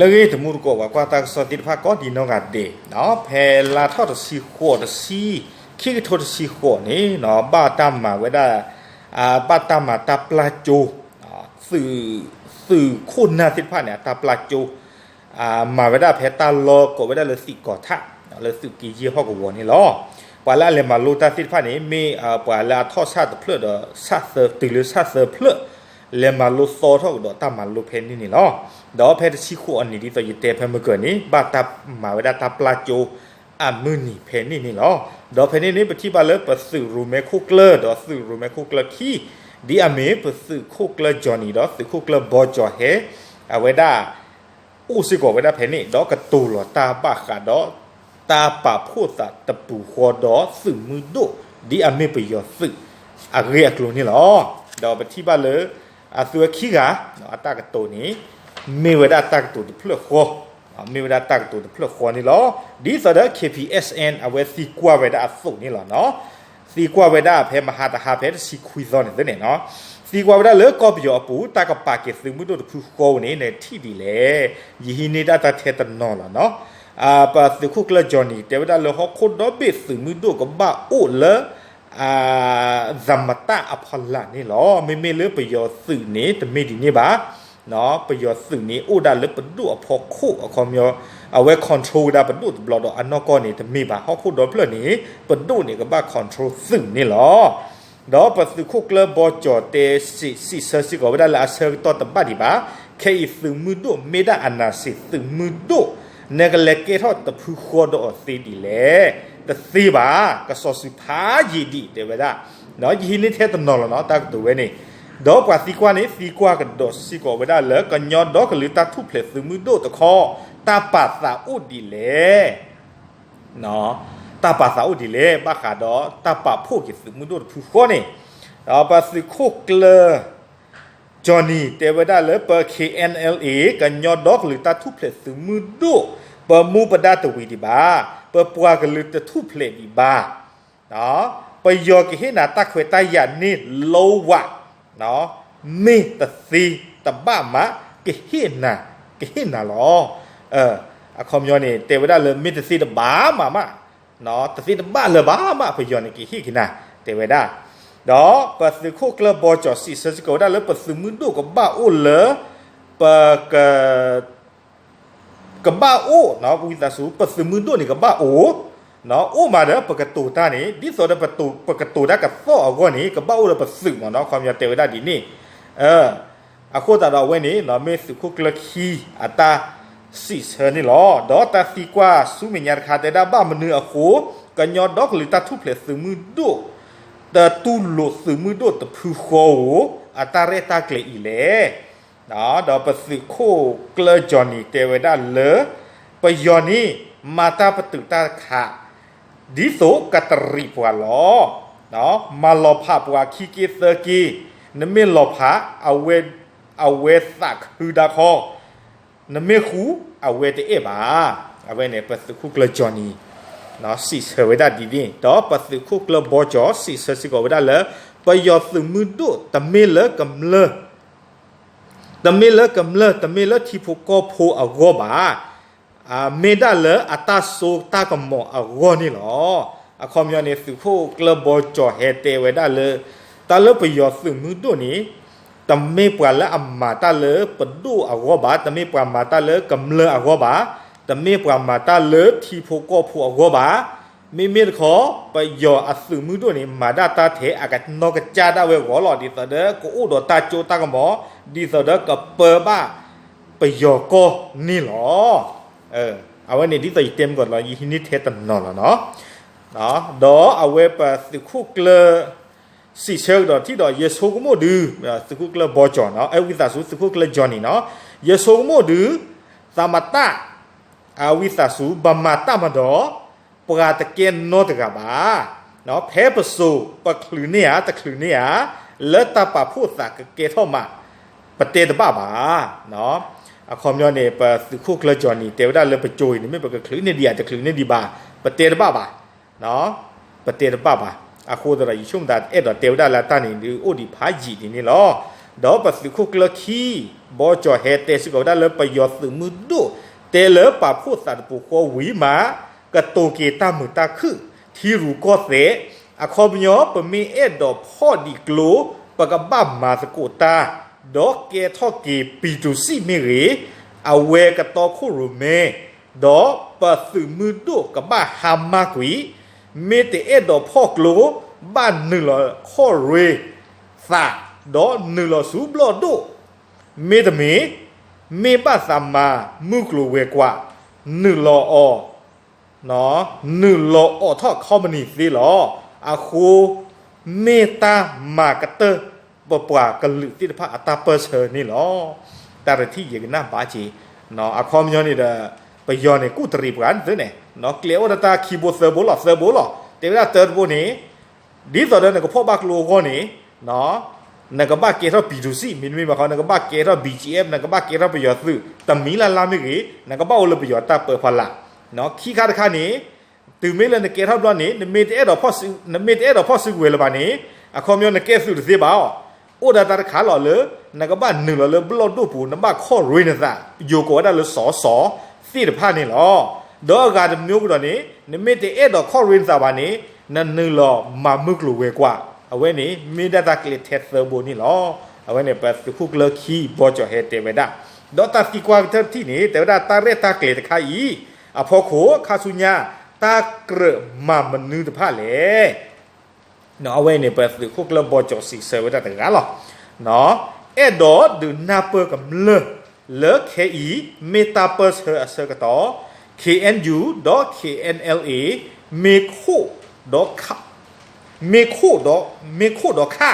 လၢအဂ့ၤ တမူတကိး ပှၤကွၢ်တၢ်ကစီၣ်သ့ၣ်တဖၣ်ကိးဒံနီၢ်ဂၤဒဲး, ဖဲလါထီၣ်တဆံဃိးတဆံ, ခံကထိတဆံဃိးန့ၣ် ဘၣ်တၢ်မၤဝဲဒၣ်, ဘၣ်တၢ်မၤတၢ်ပျၢ်ကၠိ, သုးခိၣ်နၢ်သ့ၣ်တဖၣ်န့ၣ် အတၢ်ပျၢ်ကၠိ မၤဝဲဒၣ်ဖဲတၢ်လီၢ်ကိးဝဲဒၣ်လၢသံးကီၤထၣ်, လၢသုးက့ယဲၢ်ဟီၣ်ကဝီၤန့ၣ်လီၤ. ပှၤလၢအလဲၤမၤလိတၢ်သ့ၣ်တဖၣ်န့ၣ် မ့ၢ်ပှၤလၢအထီၣ်ဆၣ်တဖျၢၣ်ဒီး တုၤလၢဆၣ်သၢဖျၢၣ် လဲၤမၤလိသီထီၣ်ကဒီးတၢ်မၤလိဖဲန့ၣ်န့ၣ်လီၤ. ဒီးဖဲတဆံဃိးအနံၤ ဒ်သိးယတဲဖဲမုၢ်ကၢၤန့ၣ် ဘၣ်တၢ်မၤဝဲဒၣ်တၢ်ပျၢ်ကၠိအမုၢ်နံၤဖဲန့ၣ်န့ၣ်လီၤ. ဒီးဖဲန့ၣ်န့ၣ် ပထံၣ်ဘၣ်လၢပသုးရိၣ်မဲခိၣ်ကျၢၢ် ဒီးသုးရိၣ်မဲခိၣ်ကျၢၢ်ခံ ဒ်အမ့ၢ်ပသုးခိၣ်ကျၢၢ်ကၠီၣ်နံၣ် ဒီးသုးခိၣ်ကျၢၢ်ဘီကၠီၣ်ဟဲ အဝဲဒၣ် အိၣ်စ့ၢ်ကီးဝဲဒၣ်ဖဲန့ၣ် ဒီးကတိၤလီၤတၢ်ဘၣ်ဃးဒီး တၢ်ပာ်ဖှိၣ်သးတပူၤဃီဒီးသုးမုၢ်ဒိၣ် ဒ်အမ့ၢ်ပယီၤသုးအဂ့ၢ်အကျိၤန့ၣ်လီၤ. ဒီးပထံၣ်ဘၣ်လၢ အသုးဝဲခံဂၤ အတၢ်ကတိၤန့ၣ် မ့ၢ်ဝဲဒၣ်တၢ်ကတိၤတဖျၢၣ်ဃီ, မ့ၢ်ဝဲဒၣ်တၢ်ကတိၤတဖျၢၣ်ဃီန့ၣ်လီၤ. ဒ်သိးဒီး K P S N အဝဲသံကွၢ်ဝဲဒၣ်အသိးန့ၣ်လီၤ. သံကွၢ်ဝဲဒၣ်ဖဲမဟါတဟါဖဲတဆံခွံသီန့ၣ်သ့ၣ်န့ၣ်, သံကွၢ်ဝဲဒၣ်လၢကီၢ်ပယီၤအပူၤ တၢ်ကပာ်က့ၤသုးမုၢ်ဒိၣ်တဖုဃီဧိၤန့ၣ် နထံၣ်ဒ်လဲၣ်. ယဟံးန့ၢ်ဒၣ်တၢ်ထဲတနီၤလီၤ. ပသုးခိၣ်ကျၢၢ်ကၠီၣ်နံၣ် တဲဝဲဒၣ်လၢဟီၣ်ခိၣ်ဒီဘ့ၣ်သုးမုၢ်ဒိၣ်ကဘၣ်အိၣ်လၢ သမတၢ်အဖီလာ်န့ၣ်လီၤ. မ့မ့ၢ်လၢပယီၤသုးန့ၣ် တမ့ၢ်ဒ်န့ၣ်ဘၣ်. ပယီၤသုးန့ၣ် အိၣ်ဒၣ်လၢပဒိၣ်အဖီခိၣ်အခီပညီ, အဝဲ control ဝဲဒၣ်ပဒိၣ်တဘျီဒီး အနီၢ်ကီၢ်န့ၣ်တမ့ၢ်ဘၣ်. ဟီၣ်ခိၣ်ဒီဖျၢၣ်န့ၣ် ပဒိၣ်န့ၣ်ကဘၣ် control သုးန့ၣ်လီၤ. ဒီးပသုးခိၣ်ကျၢၢ်ဘီကၠီၣ်တဲစံးဆၢစ့ၢ်ကီးဝဲဒၣ်လၢအဆၢကတီၢ်တဘၣ်ဒံးဘၣ်. ခဲအံၤသုးမုၢ်ဒိၣ်မ့ၢ်ဒၣ်အနၢ်စ့ၣ်သုးမုၢ်ဒိၣ်, နကလဲၤကဲထီၣ်တဖုဃီဒီးအီၤသ့ဒ်လဲၣ်. တသ့ဘၣ်, ကစီၤစုၤဖးယံာ်ဒံး တဲဝဲဒၣ်. ယဟံးန့ၢ်ထဲတနီၤလီၤနီၤ တၢ်ကတိၤဝဲန့ၣ်. ဒီးပှၤသံကွၢ်န့ၣ် သံကွၢ်ကဒီးစ့ၢ်ကီးဝဲဒၣ်လၢ ကညီဒီကလုာ်တၢ်ထူၣ်ဖျဲးသုးမုၢ်ဒိၣ်တခီ တၢ်ပာ်သးအိၣ်ဒ်လဲၣ် တၢ်ပာ်သးအိၣ်ဒ်လဲၣ် ဘၣ်ဃးဒီးတၢ်ပာ်ဖှိၣ်က့ၤသုးမုၢ်ဒိၣ်တဖုဃီန့ၣ်, ဒီးပသုးခိၣ်ကျၢၢ် ကၠီၣ်နံၣ် တဲဝဲဒၣ်လၢပ K N L A ကညီဒီကလုာ်တၢ်ထူၣ်ဖျဲးသုးမုၢ်ဒိၣ် ပမူပဒါတဝံၤဒံးဘၣ်, ပပှၤကလုာ်တထူၣ်ဖျဲးဒံးဘၣ် ပယီၤကဟ့ၣ်နၤတၢ်ခွဲးတၢ်ယာ်န့ၣ် လီဝး, မ့ၢ်တသ့တဘၣ်မး ကဟ့ၣ်နၤ, ကဟ့ၣ်နၤလီၤ. အခီပညီန့ၣ် တဲဝဲဒၣ်လၢမ့ၢ်တသ့တဘၣ်မးမး, တသ့တဘၣ်လၢၤဘၣ်မး ပယီၤန့ၣ်ကဟ့ၣ်က့ၤနၤ တဲဝဲဒၣ်. ဒီးပသုးခိၣ်ကျၢၢ်ဘီကၠီၣ်စံးဆၢစ့ၢ်ကီးဝဲဒၣ်လၢပသုးမုၢ်ဒိၣ်ကဘၣ်အိၣ်လၢ ပက ကဘၣ်အိၣ်, ဝံသးစူၤ ပသုးမုၢ်ဒိၣ်န့ၣ်ကဘၣ်အိၣ်, အိၣ်မးဒီးပကတိၤတၢ်န့ၣ် ဒ်သိးဒီးပကတိၤတၢ်ကသီၣ်အဂီၢ်န့ၣ် ကဘၣ်အိၣ်ဒီးပသုးမ့ၢ်နီၤ အခီပညီတဲဝဲဒၣ်ဒ်န့ၣ်. အဃိသတးဒီးအဝဲန့ၣ် မ့ၢ်သုးခိၣ်ကျၢၢ်ခံအတၢ်စံးဆၢန့ၣ်လီၤ. ဒီးတၢ်သံကွၢ်ဆူမဲာ်ညါတခါ တဲဒၣ်ဘၣ်မနုၤအဃိ ကညီဒီကလုာ်တၢ်ထူၣ်ဖျဲးသုးမုၢ်ဒိၣ် တတူၢ်လိာ်သုးမုၢ်ဒိၣ်တဖုဃီဧိၤ အတၢ်ရဲၣ်တၢ်ကျဲၤအံၤလဲၣ်. ဒီးပသုးခိၣ်ကျၢၢ်ကၠီၣ်နံၣ်တဲဝဲဒၣ်လၢ ပယီၤန့ၣ် မၤတၢ်ပတုာ်တၢ်ခး ဒ်သိးကတရံးပှၤလီၤ. မၤလီၤဖးပှၤခံက့သၢက့, နမ့ၢ်လီၤဖး အဝဲသးခုဒါခီ, နမ့ၢ်ဃူ အဝဲတအဲၣ်ဘၣ်. အဝဲန့ၣ် ပသုးခိၣ်ကျၢၢ်ကၠီၣ်နံၣ် စံးဆၢဝဲဒၣ်ဒ်န့ၣ် ဒီးပသုးခိၣ်ကျၢၢ်ဘီကၠီၣ် စံးဆၢစ့ၢ်ကီးဝဲဒၣ်လၢ ပယီၤသုးမုၢ်ဒိၣ်တမ့ၢ်လၢကမျၢၢ် တမ့ၢ်လၢကမျၢၢ် တမ့ၢ်လၢထံဖိကီၢ်ဖိအဂီၢ်ဘၣ်. မ့ၢ်ဒၣ်လၢအတၢ်စိတၢ်ကမီၤအဂီၢ်န့ၣ်လီၤ. အခီပညီန့ၣ် သုးခိၣ်ကျၢၢ်ဘီကၠီၣ်ဟဲတဲဝဲဒၣ်လၢ တၢ်လၢပယီၤသုးမုၢ်ဒိၣ်န့ၣ် တမ့ၢ်ပှၤလၢအမၤတၢ်လၢပဒိၣ်အဂီၢ်ဘၣ်, တမ့ၢ်ပှၤမၤတၢ်လၢကမျၢၢ်အဂီၢ်ဘၣ်, တမ့ၢ်ပှၤမၤတၢ်လၢထံဖိကီၢ်ဖိအဂီၢ်ဘၣ်. မ့မ့ၢ်တခီ ပယီၤအသုးမုၢ်ဒိၣ်န့ၣ် မၤဒၣ်တၢ်ထဲအကနီၢ်ကစၢ်ဒၣ်ဝဲအဂီၢ်လီၤ. ဒ်သိးဒီးကအိၣ်ဒီးတၢ်စိတၢ်ကမီၤ, ဒ်သိးဒီးကပၢဘၣ်ပယီၤကီၢ်န့ၣ်လီၤ. အဝဲန့ၣ်ဒ်သိးယတဲမုၢ်ကီၢ်လီၤ ယဟံးန့ၢ်ထဲတနီၤလီၤနီၤ. ဒီးအဝဲပသုးခိၣ်ကျၢၢ် စံးဆၢကဒီးထံၣ်ဒီး ယဆိကမိၣ်ဒုး, သုးခိၣ်ကျၢၢ်ဘီကၠီၣ်နီၤ, ဝံသးစူၤ သုးခိၣ်ကျၢၢ်ကၠီၣ်နံၣ်နီၤ, ယဆိကမိၣ်ဒုး သမတၢ် ဝံသးစူၤ ဘၣ်မၤတၢ်မၤဒီး ပှၤတကဲနီတဂၤဘၣ်. ဖဲပစိၤ ပချုးန့ၢ်ဧါ တချုးန့ၢ်ဧါ လၢတၢ်ပာ်ဖှိၣ်သးကကဲထီၣ်မး ပတဲတဘၣ်ဘၣ်. အခီပညီန့ၣ် ပသုးခိၣ်ကျၢၢ်ကၠီၣ်နံၣ် တဲဝဲဒၣ်လၢပစိၤအံၤန့ၣ် မ့ၢ်ပကချုးန့ၢ်ဒံးဧါ တချုးန့ၢ်ဒံးဘၣ် ပတဲတဘၣ်ဘၣ်. ပတဲတဘၣ်ဘၣ်. အဃိသတးဒီး ယဆိကမိၣ်သး အဲၣ်ဒိးတဲဝဲဒၣ်လၢတၢ်န့ၣ်ဒုး အိၣ်ဒံးဖးယံာ်ဒ်န့ၣ်လီၤ. ဒီးပသုးခိၣ်ကျၢၢ်ခံ ဘီကၠီၤဟဲတဲစ့ၢ်ကီးဝဲဒၣ်လၢပယီၤသုးမုၢ်ဒိၣ် တဲလၢပာ်ဖှိၣ်သးတပူၤဃီဝံၤမး ကတိၤက့ၤတၢ်မုာ်တၢ်ခုၣ် ထံရူၢ်ကီၢ်သဲး အခီပညီ ပမ့ၢ်အဲၣ်ဒိးဖီၣ်ဒံးကျိ ပကဘၣ်မၤသကိးတၢ် ဒီးကဲထီၣ်က့ၤ ပြည်သူ့စစ် မ့ၢ်ဂ့ၤ, အဝဲကတီခိၣ်ရိၣ်မဲ ဒီးပသုးမုၢ်ဒိၣ်ကဘၣ်ဟါမၢ်ကွံာ်, မ့ၢ်တအဲၣ်ဒိးဖီၣ်ကျိ ဘၣ်နုာ်လီၤခီၣ်ရ့သး ဒီးနုာ်လီၤဆူဘျီၣ်ဒိၣ်, မ့တမ့ၢ် မ့ၢ်ဘၣ်သးမၤမုၢ်ကျိၤဝဲၤကွာ် နုာ်လီၤအီၤ နုာ်လီၤအိးထီၣ်ခီပနံၣ်သ့လီၤ. အဃိ မ့ၢ်တၢ်မၤကတၢၢ် ပပှၤကလုာ်သ့ၣ်တဖၣ်အတၢ်ပၢၢ်ဆၢန့ၣ်လီၤ. တၢ်တထံၣ်ယကနၣ်ဘၣ်က့ၤ အခီပညီန့ၣ်ဒီး ပယီၤန့ၣ် ကူၣ်တရံးပှၤန့ၣ်သုန့ၣ် ကျဲအိၣ်ဒီးတၢ်ခံဘိသၢဘိလီၤ သၢဘိလီၤ တဲဝဲဒၣ်တၢတဘိန့ၣ် ဒ်သိးဒီးနကဖီၣ်ဘၣ်ကျိအဂီၢ်န့ၣ် နကဘၣ်ကဲထီၣ် ပြည်သူ့စစ် မ့တမ့ၢ်ဘၣ်ဃီ နကဘၣ်ကဲထီၣ် ဘီကၠီၤဟဲ နကဘၣ်ကဲထီၣ်ပယီၤသုး တမံၤလၢ်လၢ်မ့ၢ်ဂ့ၤ နကဘၣ်အိၣ်လၢပယီၤတၢ်ပၢဖီလာ် ခံခါတခါန့ၣ် တုၤမ့ၢ်လၢနကဲထီၣ်ဘျီန့ၣ် နမ့ၢ်တအဲၣ်ဒိးဖီၣ်စု နမ့ၢ်တအဲၣ်ဒိးဖီၣ်စုကဝဲၤလၢၤဘၣ်န့ၣ် အခီပညီနကဲသုးတသ့ဘၣ်အီၤ အိၣ်ဒီးတၢ်တခါလီၤလၢ နကဘၣ်နုာ်လီၤလၢဘျီၣ်ဒိၣ်ပူၤ နဘၣ်ခီၣ်ရ့နသး ယိၤကိးဝဲဒၣ်လၢစီၤစီၤ သ့ၣ်တဖၣ်န့ၣ်လီၤ. ဒီးအဂၤတမံၤကဒီးန့ၣ် နမ့ၢ်တအဲၣ်ဒိးခီၣ်ရ့နသးဘၣ်န့ၣ် နနုာ်လီၤမၤမုၢ်ကျိၤဝဲၤကွာ် အဝဲန့ၣ် မ့ၢ်ဒၣ်တၢ်ကျဲထဲသၢဘိန့ၣ်လီၤ. အဝဲန့ၣ် ပသုးခိၣ်ကျၢၢ်ခံ ဘီကၠီၤဟဲတဲဝဲဒၣ် ဒီးတၢ်သံကွၢ်ကတၢၢ်တထံၣ်န့ၣ် တဲဝဲဒၣ်တၢ်ရဲၣ်တၢ်ကျဲၤတခါအံၤ အဖီခိၣ် ခါဆူညါ တၢ်ကြၢးမၤမနုၤတဖၣ်လဲၣ် အဝဲန့ၣ် ပသုးခိၣ်ကျၢၢ်ဘီကၠီၤစံးဆၢဝဲဒၣ်တဂၤလီၤ. အဲၣ်ဒိးဒုးနၢ်ပၢၢ်ကမျၢၢ်လၢခဲအံၤ မ့ၢ်တၢ်ပၢၢ်ဆၢအဆၢကတီၢ် ခ့ၣ်အဲၣ်ယူၣ် ဒီး ခ့ၣ်အဲၣ်အဲလ်အ့ မ့ၢ်ခိၣ်ဒီး မ့ၢ်ခိၣ်ဒီး မ့ၢ်ခိၣ်ဒီးခၣ် ထံ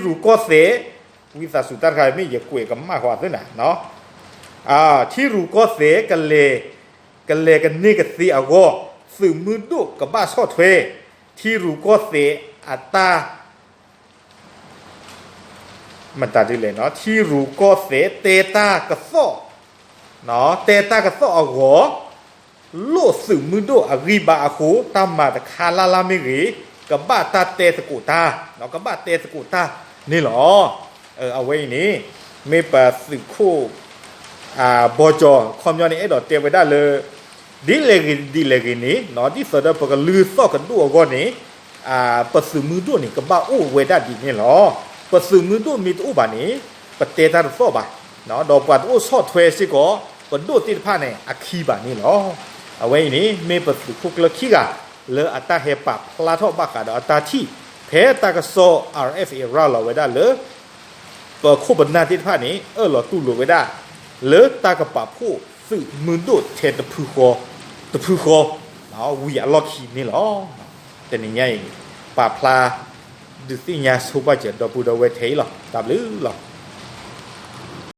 ရူၢ်ကီၢ်သဲး ဝံသးစူၤတၢ်တခါမ့ၢ်ယကွဲးကမၣ်ဃီသ့နၤ ထံရူၢ်ကီၢ်သဲး ကလဲၤကန့ၢ်ကသ့အဂီၢ် သုးမုၢ်ဒိၣ်ကဘၣ်ဆီၣ်ထွဲ ထံရူၢ်ကီၢ်သဲးအတၢ် မတၤဒ်လဲၣ် ထံရူၢ်ကီၢ်သဲးတဲတၢ်ကသီၣ် တဲတၢ်ကသီၣ်အဂီၢ် လိၣ်သုးမုၢ်ဒိၣ်အဂံၢ်ဘါအဃိ တၢ်မၤတခါလၢ်လၢ်မ့ၢ်ဂ့ၤ ကဘၣ်တၢ်တဲသကိးတၢ် ကဘၣ်တဲသကိးတၢ်န့ၣ်လီၤ. အဝဲအံၤန့ၣ် မ့ၢ်ပသုးခိၣ် ဘီကၠီၤ ခီပညီန့ၣ် အဲၣ်ဒိးတဲဝဲဒၣ်လၢ ဒ်လဲၣ်ဂ့ၤဒ်လဲၣ်ဂ့ၤန့ၣ် ဒ်သိးဒီးပကလုၢ်သီၣ်ကဒိၣ်အဂီၢ်န့ၣ် ပသုးမုၢ်ဒိၣ်န့ၣ် ကဘၣ်အိၣ်ဝဲဒၣ်ဒ်န့ၣ်လီၤ. ပသုးမုၢ်ဒိၣ်မ့ၢ်တအိၣ်ဘၣ်န့ၣ် ပတဲတၢ်တသီၣ်ဘၣ် ဒီးပှၤတအိၣ်ဆီၣ်ထွဲစ့ၢ်ကီး ပဒိၣ်သ့ၣ်တဖၣ်န့ၣ် အခံဘၣ်န့ၣ်လီၤ. အဝဲအံၤန့ၣ် မ့ၢ်ပသုးခိၣ်ကျၢၢ်ခံဂၤ လၢအတၢ်ဟဲပာ်ဖျါထီၣ်ဘၣ်ဃးဒီးအတၢ်ထံၣ် ဖဲတၢ်ကစီၣ် RFA ရၤလီၤဝဲဒၣ်လၢ ပခိၣ်ပနၢ်သ့ၣ်တဖၣ်န့ၣ် အၢၣ်လီၤတူၢ်လိာ်ဝဲဒၣ် လၢတၢ်ကပာ်ဖှိၣ်သုးမုၢ်ဒိၣ်ထဲတဖုဃီ တဖုဃီ ဝံၤအလီၢ်ခံန့ၣ်လီၤ. တနံၤညါအံၤ ပာ်ဖျါ ဒုးသ့ၣ်ညါဆိပာ်စၢၤဒီပုၢ်ဒီဝဲၢ်ထဲအံၤလီၤ. တၢ်ဘျုးလီၤ.